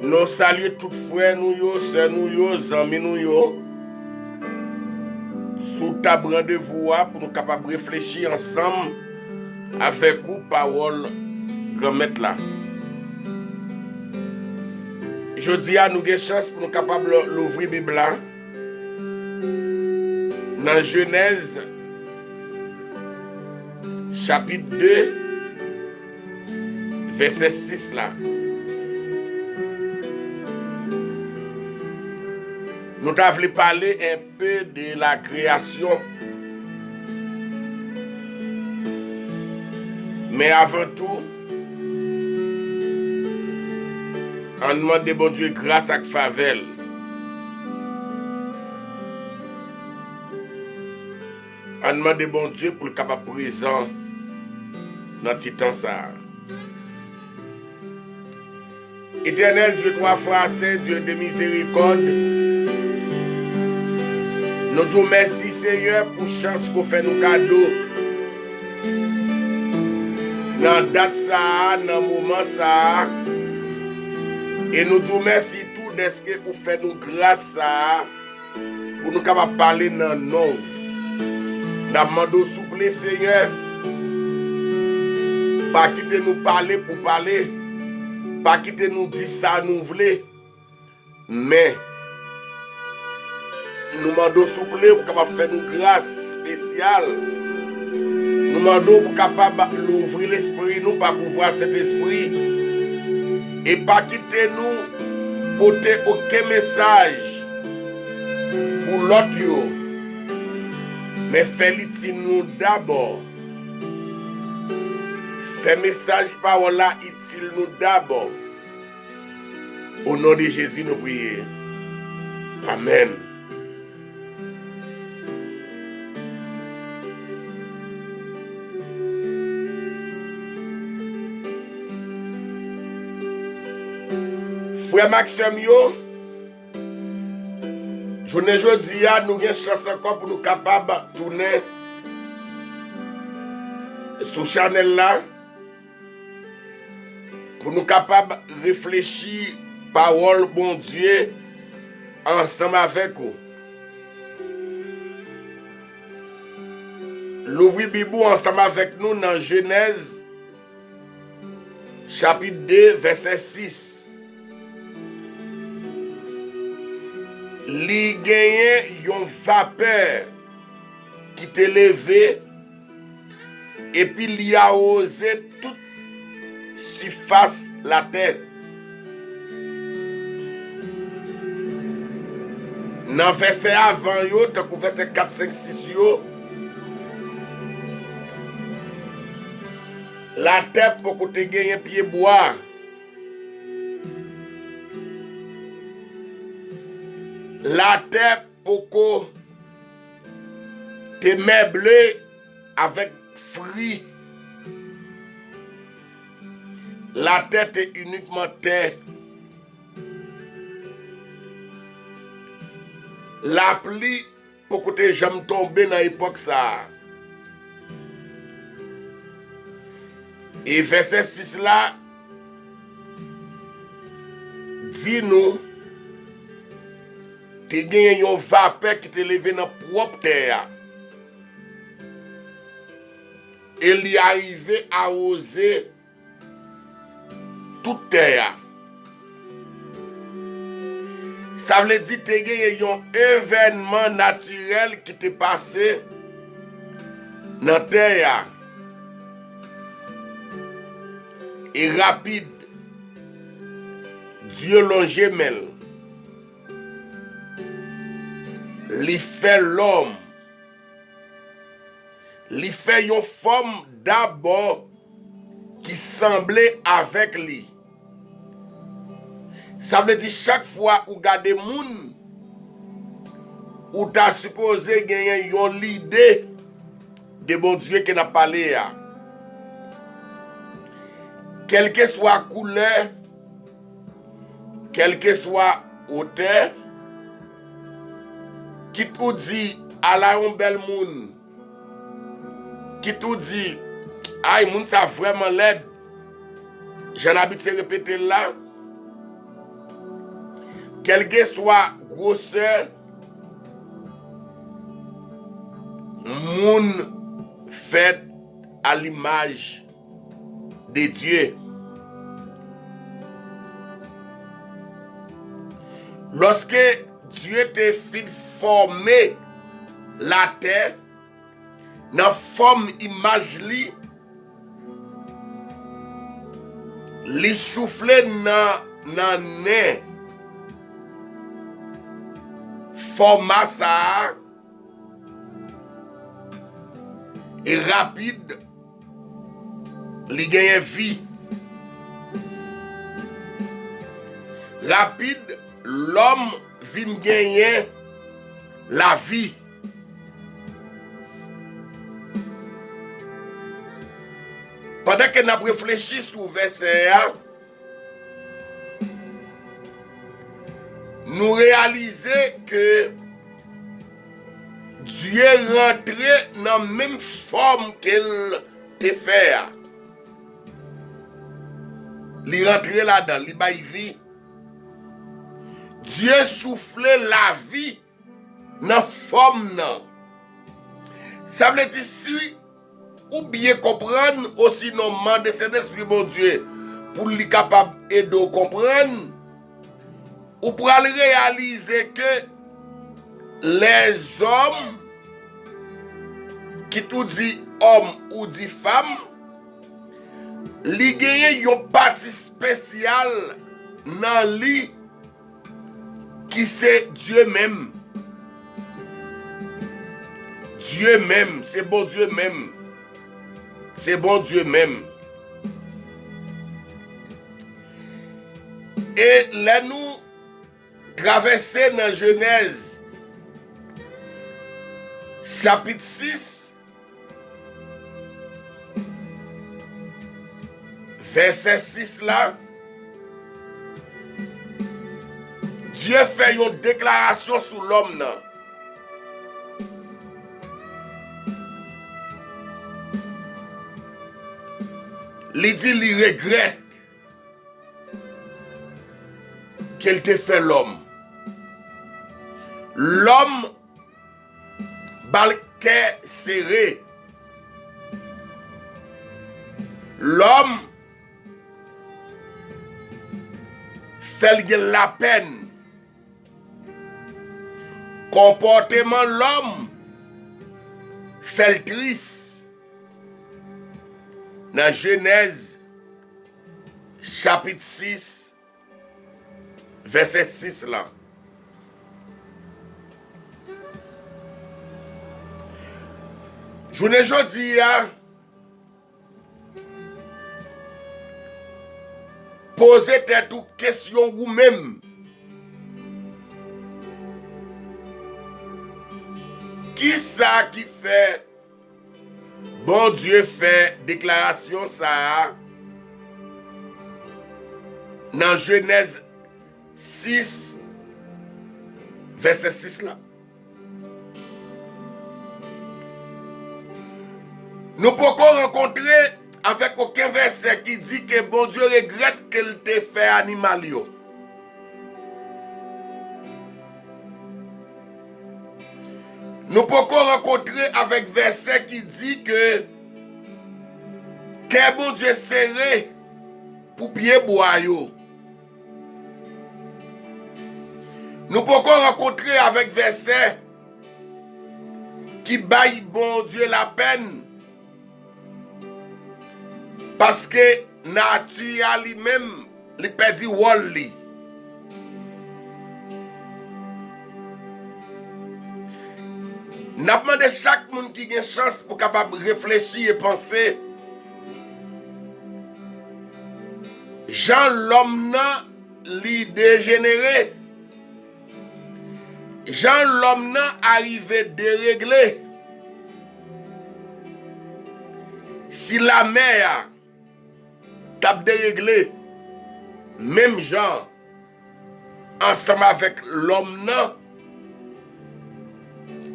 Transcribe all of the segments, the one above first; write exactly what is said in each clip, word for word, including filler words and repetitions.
Nou salye tout frè nou yo, sè nou yo, zanmi nou yo, sou tab randevou a pou nou kapab reflechi ansanm avèk ou pawòl Granmèt la. Jodi a, nou gen chans pou nou kapab louvri Bib la nan Jenèz, chapit de, vèsè sis la. Nou ta vle pale enpe de la kreyasyon. Men avan tou, ann mande Bondye gras ak favè l. Ann mande Bondye pou l kapab prezan nan ti tan sa a. Etènèl Dye twa fwa sen, Dye de mizerikòd, nou di w mèsi, Senyè, pou chans ke w fè nou kado nan dat sa a, nan moman sa a. E nou di w mèsi tou dèske ou fè nou gras sa a pou nou kapab pale nan non w. N ap mande w, souple, Senyè, pa kite nou pale pou pale, pa kite nou di sa nou vle, men nou mande w, souple, pou kapab fè nou gras espesyal. Nou mande w pou kapab louvri lespri nou pa pouvwa Sentespri, e pa kite nou pote okenn mesaj pou lòt yo, men fè l itil nou dabò. Fè mesaj pawòl la itil nou dabò. O non de Jezi, nou priye. Amèn. Frè m ak sè m yo, jounen jodi a, nou gen chans ankò pou nou kapab tounen sou chanèl la, pou nou kapab reflechi pawòl Bondye ansanm avèk ou. Louvri Bib ou ansanm avèk nou nan Jenèz, chapit de, vèsè sis. Li genyen yon vapè ki te leve, epi li awoze tout sifas latè. Nan vèsè avan yo, tankou vèsè kat, senk, sis yo, latè poko te genyen pyebwa. Latè poko te meble avèk fwi. Latè te inikman tè. Lapli poko te janm tonbe nan epòk sa a. E vèsè sis la di nou, te genyen yon vapè ki te leve nan pwòp tè a. E li arive awoze tout tè a. Sa vle di te genyen yon evènman natirèl ki te pase nan tè a. E rapid, Dye lonje men l. Li fè lòm. Li fè yon fòm dabò ki sanble avèk li. Sa vle di chak fwa ou gade moun, ou ta sipoze genyen yon lide de Bondye ke n ap pale a. Kèlkeswa koulè, kèlkeswa wotè, kit ou di, "Ala yon bèl moun," kit ou di, "Ay, moun sa vrèman lèd," jan n abitye repete l la, Kèlkeswa gwosè moun fèt a limaj de Dye. Lòske Dye te fin fòme latè nan fòm imaj li, li soufle nan, nan nen fòma sa a, e rapid, li genyen vi. Rapid, lòm vin genyen lavi. Pandan ke n ap reflechi sou vèsè a, nou reyalize ke Dye rantre nan menm fòm ke l te fè a. Li rantre ladan, li bay vi. Dye soufle lavi nan fòm nan. Sa vle di, si ou byen konprann, osinon mande Sentespri Bondye pou li kapab ede w konprann, ou pral reyalize ke lèzòm, kit ou di òm ou di fanm, li genyen yon pati espesyal nan li ki se Dye menm. Dye menm, se Bondye menm. Se Bondye menm. E lè nou travèse nan Jenèz, chapit sis, vèsè sis la, Dye fè yon deklarasyon sou lòm nan. Li di li regrèt ke l te fè lòm. Lòm ba l kè sere. Lòm fè l gen lapèn. Konpòteman lòm fè l tris. Nan Jenèz, chapit sis, vèsè sis la. Jounen jodi a, poze tèt ou kesyon ou menm. Kisa ki fè Bondye fè deklarasyon sa a nan Jenèz sis, vèsè sis la? Nou poko rankontre avèk okenn vèsè ki di ke Bondye regrèt ke l te fè animal yo. Nou poko rankontre avèk vèsè ki di ke kè Bondye sere pou pyebwa yo. Nou poko rankontre avèk vèsè ki bay Bondye lapèn, paske nati a li menm, li pèdi wòl li. N ap mande chak moun ki gen chans pou kapab reflechi e panse jan lòm nan li dejenere, jan lòm nan arive deregle. Si lamè a t ap deregle menm jan ansanm avèk lòm nan,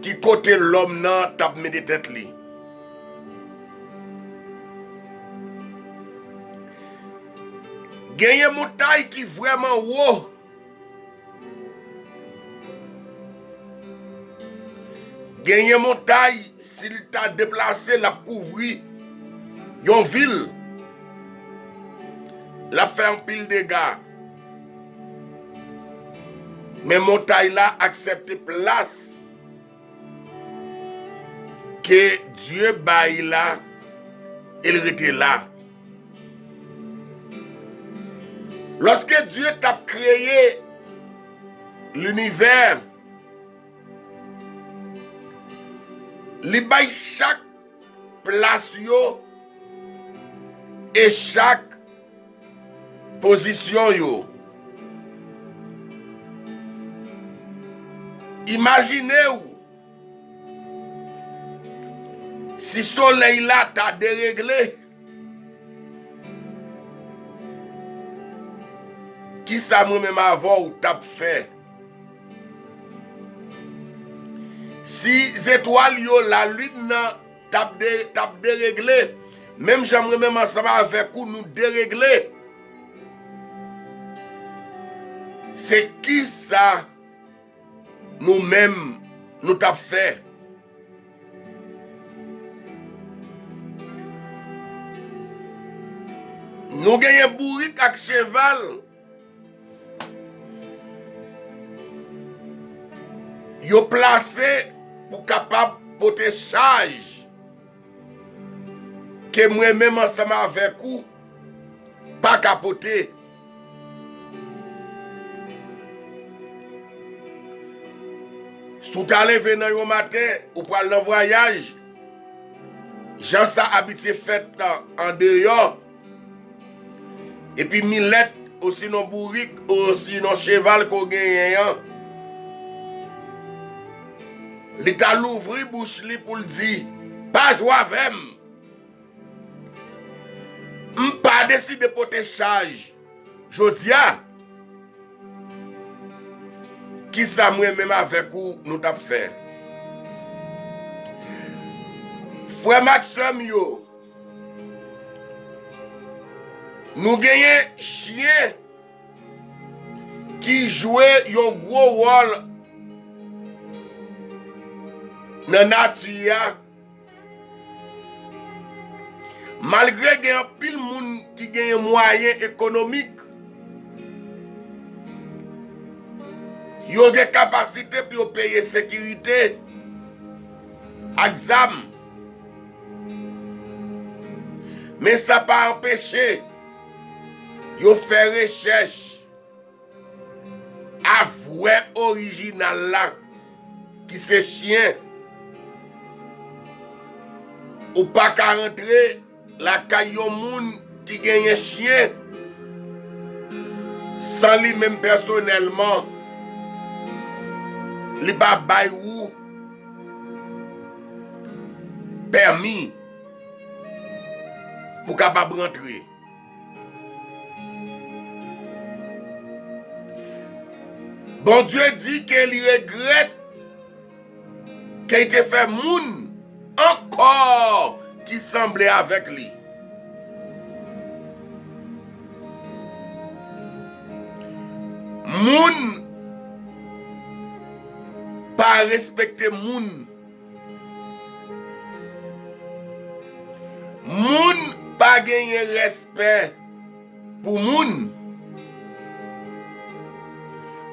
ki kote lòm nan t ap mete tèt li? Genyen montay ki vrèman wo, Genyen montay, si l ta deplase, l ap kouvri yon vil. L ap fè anpil dega. Men montay la aksepte plas ke Dye bay la, e l rete la. Lòske Dye t ap kreye linivè, li bay chak plas yo e chak pozisyon yo. Imajine w si solèy la ta deregle, kisa mwen menm avè w t ap fè? Si zetwal yo, lalin nan t ap de, t ap deregle, menm jan mwen menm ansanm avèk ou nou deregle, se kisa nou menm nou t ap fè? Nou genyen bourik ak cheval. Yo plase pou kapab pote chaj ke mwen menm ansanm avèk ou pa ka pote. Si w ta leve nan yon maten, ou pral nan vwayaj, jan sa abitye fèt andeyò, epi milèt, osinon bourik, osinon cheval ke w genyen an, li ta louvri bouch li pou l di, "Pa jwe avè m. M pa deside pote chaj jodi a." Kisa mwen menm avèk ou nou t ap fè? Frè m ak sè m yo, nou genyen chen ki jwe yon gwo wòl nan nati a. Malgre gen anpil moun ki genyen mwayen ekonomik, yo gen kapasite pou yo peye sekirite ak zam. Men sa pa anpeche yo fè rechèch a vwè orijinal la, ki se chen. Ou pa ka rantre lakay yon moun ki genyen chen san li menm pèsonèlman, li pa bay ou pèmi pou kapab rantre. Bondye di ke li regrèt ke li te fè moun ankò ki sanble avèk li. Moun pa respekte moun. Moun pa genyen respè pou moun.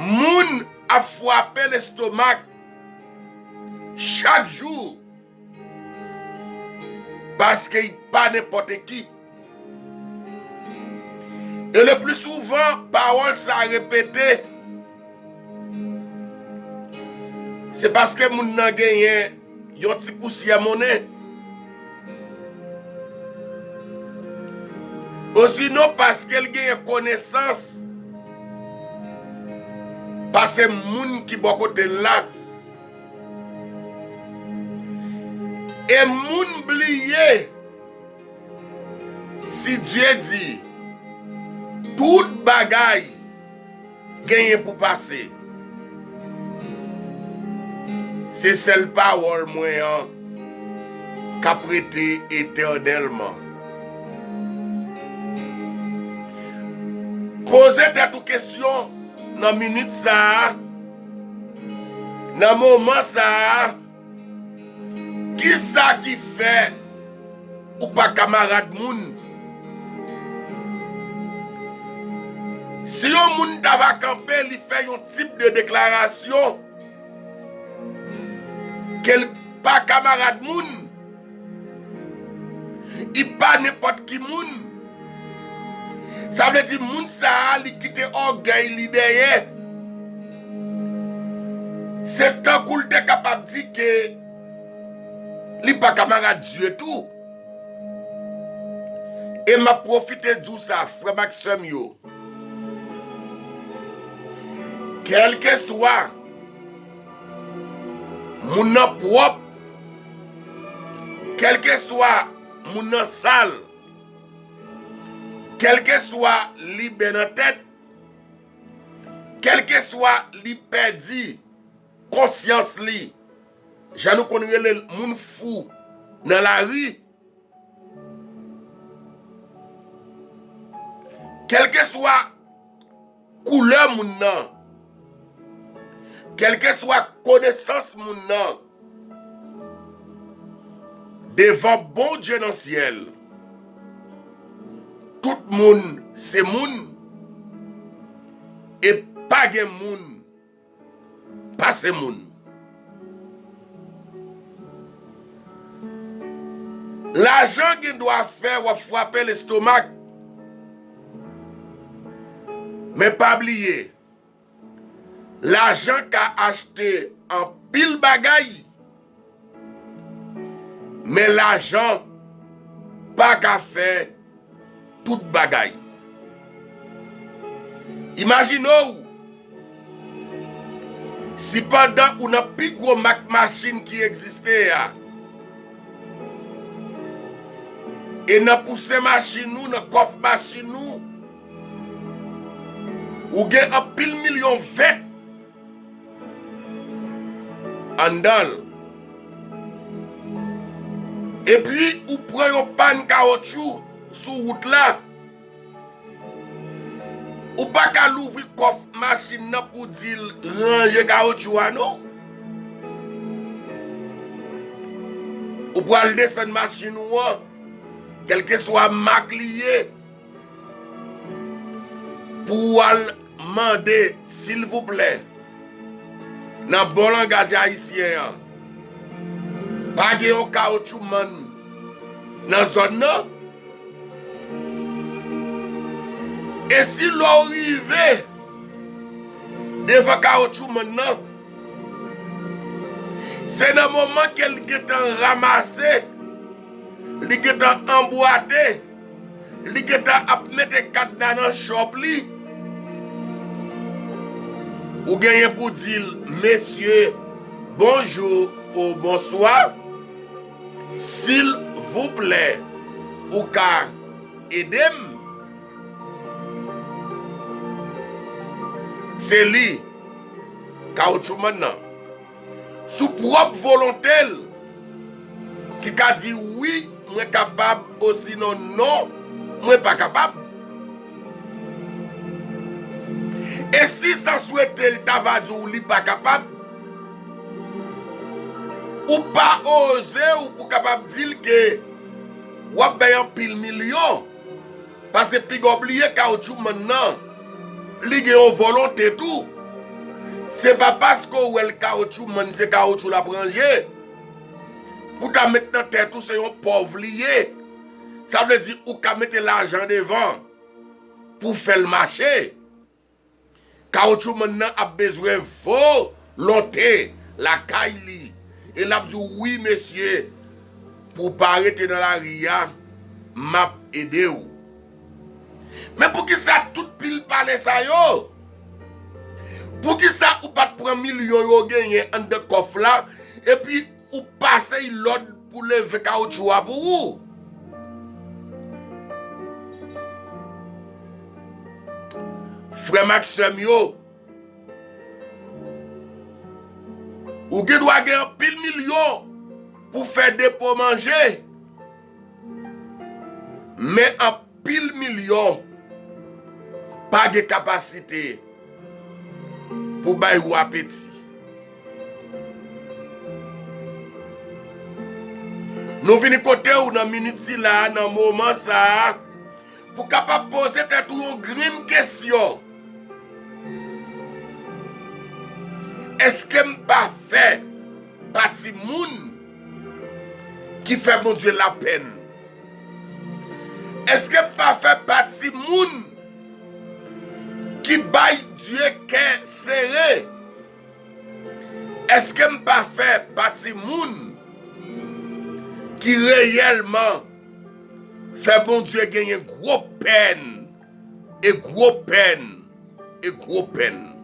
Moun ap frape lestomak chak jou paske y pa nenpòt ki. E le pli souvan, pawòl sa repete, se paske moun nan genyen yon ti pousyè monnen. Osinon paske l genyen konesans pase moun ki bò kote l la. E moun bliye si Dye di, tout bagay genyen pou pase. Se sèl pawòl mwen an k ap rete etènèlman. Poze tèt ou kesyon nan minit sa a, nan moman sa a, Kisa ki fè ou pa kamarad moun? Si yon moun ta va kanpe, li fè yon tip de deklarasyon ke l pa kamarad moun, li pa nenpòt ki moun, sa vle di moun sa a, li kite ògèy li dèyè. Se tankou l te kapab di ke li pa kamarad Dye tou. E m ap pwofite di w sa, frè m ak sè m yo. Kèlkeswa moun nan pwòp, kèlkeswa moun nan sal, kèlkeswa li bè nan tèt, kèlkeswa li pèdi konsyans li, jan nou konn rele l, moun fou nan lari, kèlkeswa koulè moun nan, kèlkeswa konesans moun nan, devan Bondye nan syèl, tout moun se moun, e pa gen moun pase moun. Lajan gen dwa fè w ap frape lestomak. Men pa bliye, lajan ka achte anpil bagay, men lajan pa ka fè tout bagay. Imajine w, si pandan ou nan pi gwo mak machin ki egziste a, e nan pousen machin ou, nan kòf machin ou, ou gen anpil milyon vèt anndan l. Epi ou pran yon pàn kawotchou sou wout la. Ou pa ka louvri kòf machin nan pou di l ranje kawotchou a non. Ou pral desann machin ou an, kèlkeswa mak li ye, pou w al mande silvouplè, nan bon langaj ayisyen an, pa gen yon kawotchoumann nan zòn nan? E si lè w rive devan kawotchoumann nan, se nan moman ke l gentan ranmase, li gentan anbwate, li gentan ap mete kadna nan chòp li, ou genyen pou di l, mesye, bonjou ou bonswa, silvouplè, ou ka ede m? Se li, kawotchoumann nan, sou pwòp volonte l, ki ka di, wi, mwen kapab, osinon, non, mwen pa kapab. E si san swete l ta va di w li pa kapab, ou pa oze ou pou kapab di l ke w ap bay anpil milyon. Paske piga w bliye kawotchoumann nan, li gen yon volonte tou. Se pa paske w wè l kawotchoumann, se kawotchou l ap ranje, pou ta met nan tèt ou se yon pòv li ye. Sa vle di ou ka mete lajan devan pou fè l mache. Kawotchoumann nan ap bezwen volonte lakay li. E l ap di w, wi, mesye, pou w pa rete nan lari a, m ap ede w. Men poukisa tout pil pale sa yo? Poukisa ou pa t pran milyon yo genyen anndan kòf la, epi ou pase y lòd pou leve kawotchou a pou ou? Frè m ak sè m yo, ou gen dwa gen anpil milyon pou fè depo manje, men anpil milyon pa gen kapasite pou bay ou apeti. Nou vini kote w nan minit sila a, nan moman sa a, pou kapab poze tèt ou yon grenn kesyon. Èske m pa fè pati moun ki fè Bondye lapenn? Èske m pa fè pati moun ki bay Dye kè sere? Èske m pa fè pati moun ki reyèlman fè Bondye genyen gwo pèn e gwo pèn e gwo pèn?